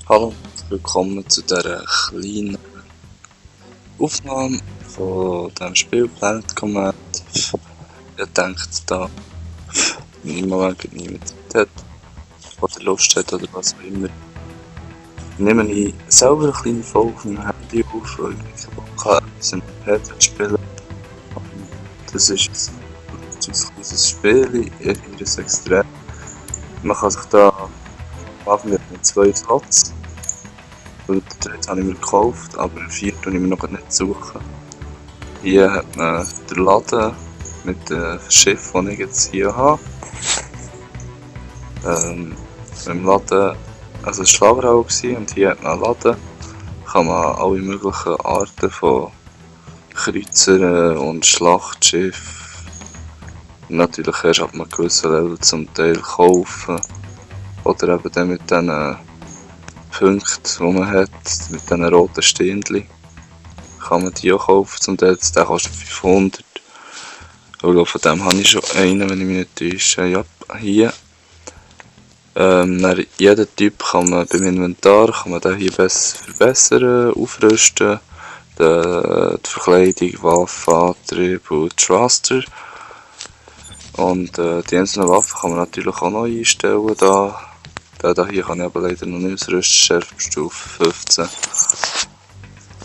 Hallo und willkommen zu dieser kleinen Aufnahme von dem Spiel Planet Command. Ich denke, da niemand Zeit hat oder Lust hat oder was auch immer, nehme ich selber eine kleine Folge auf meinem Handy auf, weil ich keinen Bock habe, etwas im Pad zu spielen. Das ist ein kleines Spiel, ich finde es extrem. Man kann sich da machen mit 2 Slots. Und jetzt habe ich mir gekauft, aber 4 tue ich mir noch nicht suchen. Hier hat man den Laden mit dem Schiff, das ich jetzt hier habe. Im Laden, also es war Schlagerau und hier hat man einen Laden. Kann man alle möglichen Arten von Kreuzern und Schlachtschiffen natürlich erst ab einem gewissen Level zum Teil kaufen. Oder eben dann mit diesen Punkten, die man hat, mit diesen roten Sternchen, kann man die auch kaufen. Zum Teil, der kostet 500. Und von dem habe ich schon einen, wenn ich mich nicht täusche. Ja, hier. Jeden Typ kann man beim Inventar den hier besser verbessern, aufrüsten. Die Verkleidung, Waffen, Antrieb und Thruster. Und die einzelnen Waffen kann man natürlich auch noch einstellen. Den hier kann ich aber leider noch nicht ausrüsten, Schärfstufe 15.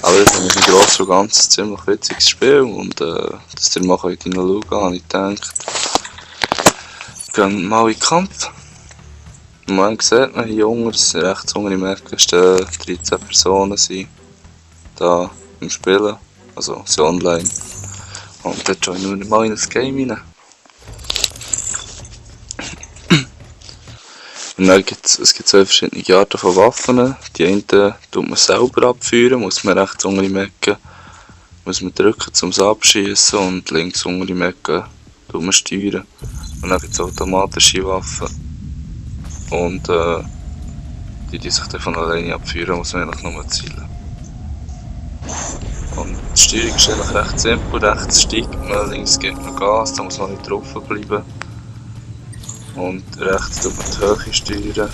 Aber das ist im Großen und Ganzen ein ziemlich witziges Spiel und dass ihr mal hineinschauen könnt, habe ich gedacht. Wir gehen mal in den Kampf. Im Moment sieht man hier unten, rechts unten im Eck, 13 Personen sind da im Spielen, also sind online. Und dort schaue ich nur mal in das Game rein. Und dann es gibt 2 verschiedene Arten von Waffen. Die eine tut man selber abfeuern, muss man rechts unten im Ecken muss man drücken, um es abschießen, und links unten im Ecken tut man steuern. Und dann gibt es automatische Waffen. Und die sich dann von alleine abfeuern, muss man eigentlich nur zielen. Und die Steuerung ist eigentlich recht simpel. Rechts steigt man, links gibt man Gas, da muss man nicht drauf bleiben. Und rechts tut man die Höhe steuern.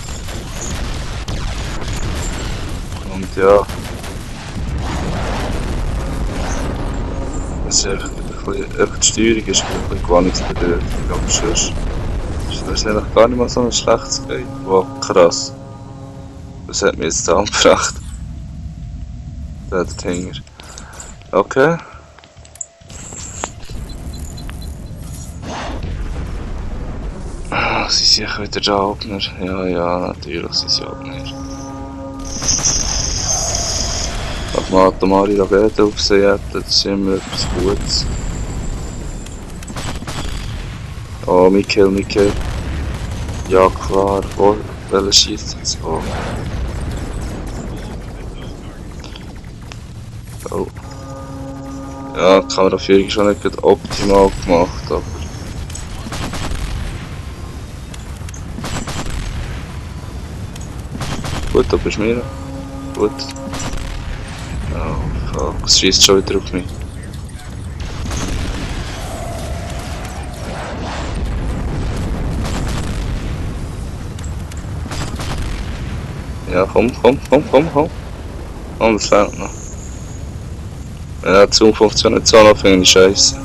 Und ja. Es ist einfach die Steuerung ist ein bisschen gewöhnungsbedürftig, aber sonst ist eigentlich gar nicht mal so ein schlechtes Game. Wow, krass. Das hat mich jetzt da angebracht. Der Hänger. Okay. Sie sind sicher wieder der Abner. Ja, natürlich sind sie Abner. Wenn man automatisch Raketen auf sie hat, das ist immer etwas Gutes. Oh, Mikkel. Ja, klar. Oh, welcher schießt jetzt? Oh. Oh. Ja, die Kameraführung ist schon nicht optimal gemacht, aber gut, da bist du mir. Gut. Oh fuck, es schießt schon wieder auf mich. Ja, komm. Oh, das fehlt noch. Ja, die Zoom funktioniert so noch, finde ich scheiße. Du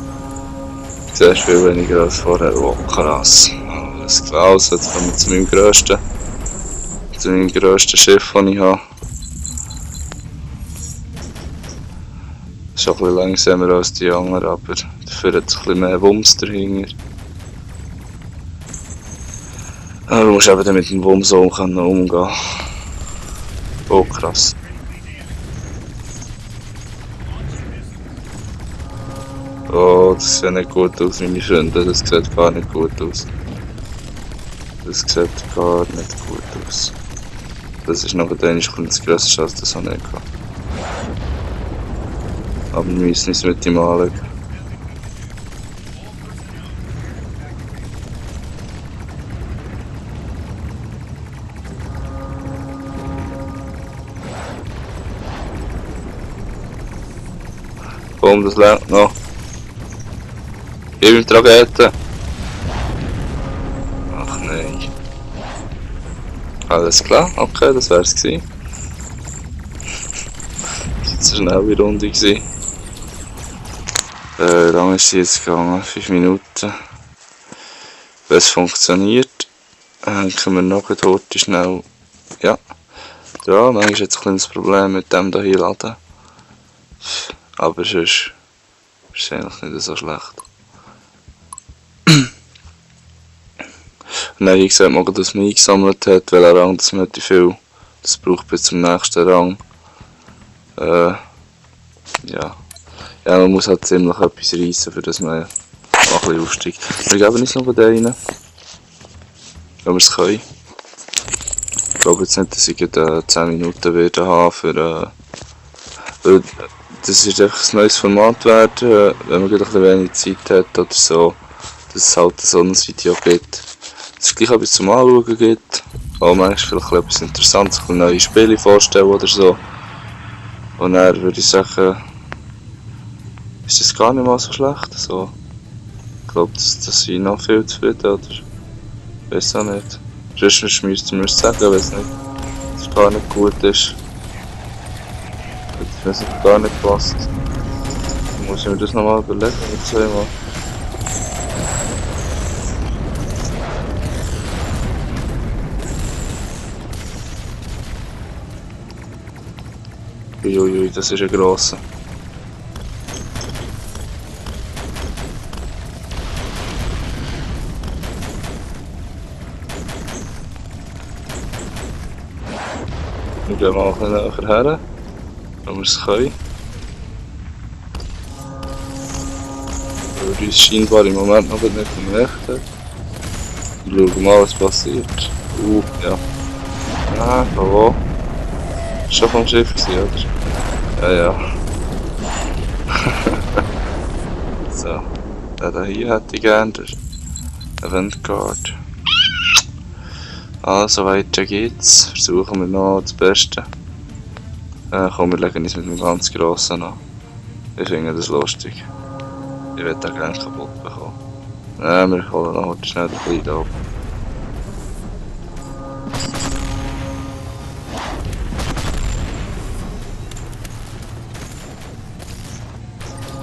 siehst viel weniger als vorher. Oh, krass. Alles klar, also jetzt kommen wir zu meinem grössten Schiff, das ich habe. Ist auch ein bisschen langsamer als die anderen, aber dafür hat es ein bisschen mehr Wumms dahinter. Aber du musst eben mit dem Wumms auch umgehen. Oh, krass. Oh, das sieht nicht gut aus, meine Freunde. Das sieht gar nicht gut aus. Das sieht gar nicht gut aus. Das ist noch ein kleines grösser als das habe ich gehabt. Aber wir müssen uns mit ihm anlegen. Komm, das lernt noch. Gib ihm die Rakete. Ach nein. Alles klar, okay, das wär's gewesen. eine schnelle Runde gewesen. Lange ist sie jetzt gegangen, 5 Minuten. Wenn es funktioniert, können wir noch heute schnell. Ja, manchmal ist jetzt ein kleines Problem mit dem hier laden. Aber sonst ist es eigentlich nicht so schlecht. Und dann wie gesagt, man dass man eingesammelt hat, welcher Rang das man viel. Das braucht bis zum nächsten Rang. Ja, man muss halt ziemlich etwas reissen, für das man ein bisschen aufsteigt. Wir geben uns noch den rein, wenn wir es können. Ich glaube jetzt nicht, dass ich 10 Minuten werde haben für weil das ist einfach ein neues Format werden, wenn man ein bisschen wenig Zeit hat oder so, dass es halt so ein Video gibt. Dass es gleich etwas zum Anschauen gibt, auch manchmal vielleicht etwas Interessantes, neue Spiele vorstellen oder so. Und dann würde ich sagen, ist das gar nicht mal so schlecht. So. Ich glaube, das sind noch viel zufrieden, oder? Ich weiß auch nicht. Sonst müsst ihr sagen, wenn es nicht, dass es gar nicht gut ist. Wenn es nicht gar nicht passt. Dann muss ich mir das nochmal überlegen, mit zweimal. Uiuiui, das ist ein grosser. Wir gehen mal ein bisschen näher her, wenn wir es können. Weil uns scheinbar im Moment noch nicht im Recht hat. Wir schauen mal, was passiert. Ja. Ah, von wo? Schon vom Schiff gewesen, oder? Ja. So, den hier hätte ich gerne, der Avantgarde. Also weiter geht's, versuchen wir noch das Beste. Komm, wir legen uns mit dem ganz Grossen an. Ich finde das lustig. Ich will den gerne kaputt bekommen. Wir holen noch heute schnell den Kleinen ab.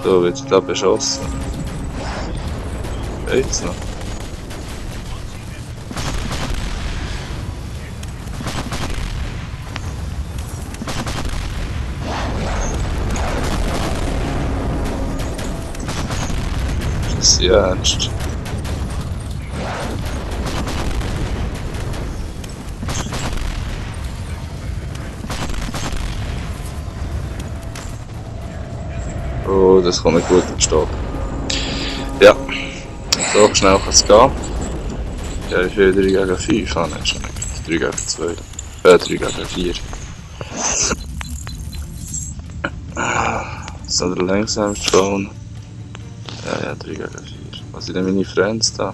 So, wird da beschossen. Geht's noch? Das ist ja ernst. Oh, das kommt nicht gut in den Stock. Ja, so schnell kann es gehen. Ja, ich will 3 gegen 5 haben, nicht schon. 3 gegen 2. 3 gegen 4. So der langsamste Phone. Ja, 3 gegen 4. Was sind denn meine Friends da?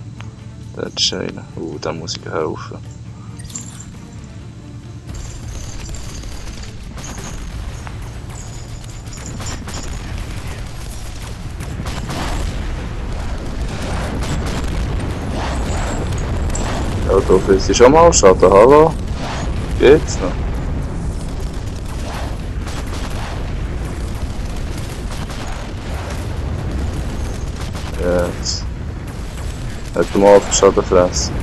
Der ist einer. Da muss ich helfen. Ja, da willst du schon mal schaden, hallo? Geht's noch? Jetzt. Hat mal auf Schaden fressen.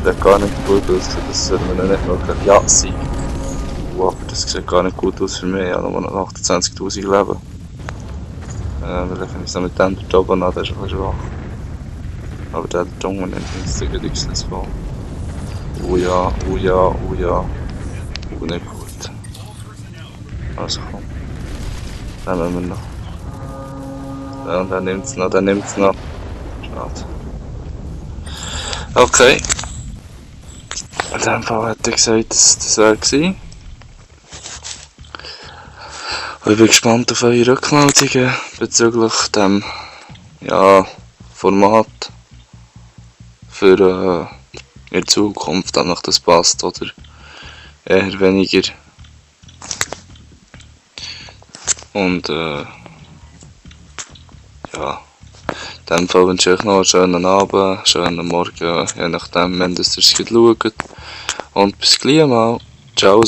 Das sieht gar nicht gut aus, das sollten wir nicht machen. Ja, Sieg. Aber das sieht gar nicht gut aus für mich, ich habe nur noch 28.000 Leben. Wir legen uns mit dem da oben an, der ist ein bisschen schwach. Aber der Junge nimmt uns den Gedächtnis vor. Ja. Nicht gut. Also komm. Nehmen wir noch. Ja, und dann nimmt's noch. Schade. Okay. In dem Fall hätte ich gesagt, das wäre gewesen. Und ich bin gespannt auf eure Rückmeldungen bezüglich dem Format für in Zukunft, ob noch das passt oder eher weniger. Und in dem Fall wünsche ich euch noch einen schönen Abend, schönen Morgen, je nachdem, wenn ihr es schaut. Und bis gleich mal. Ciao.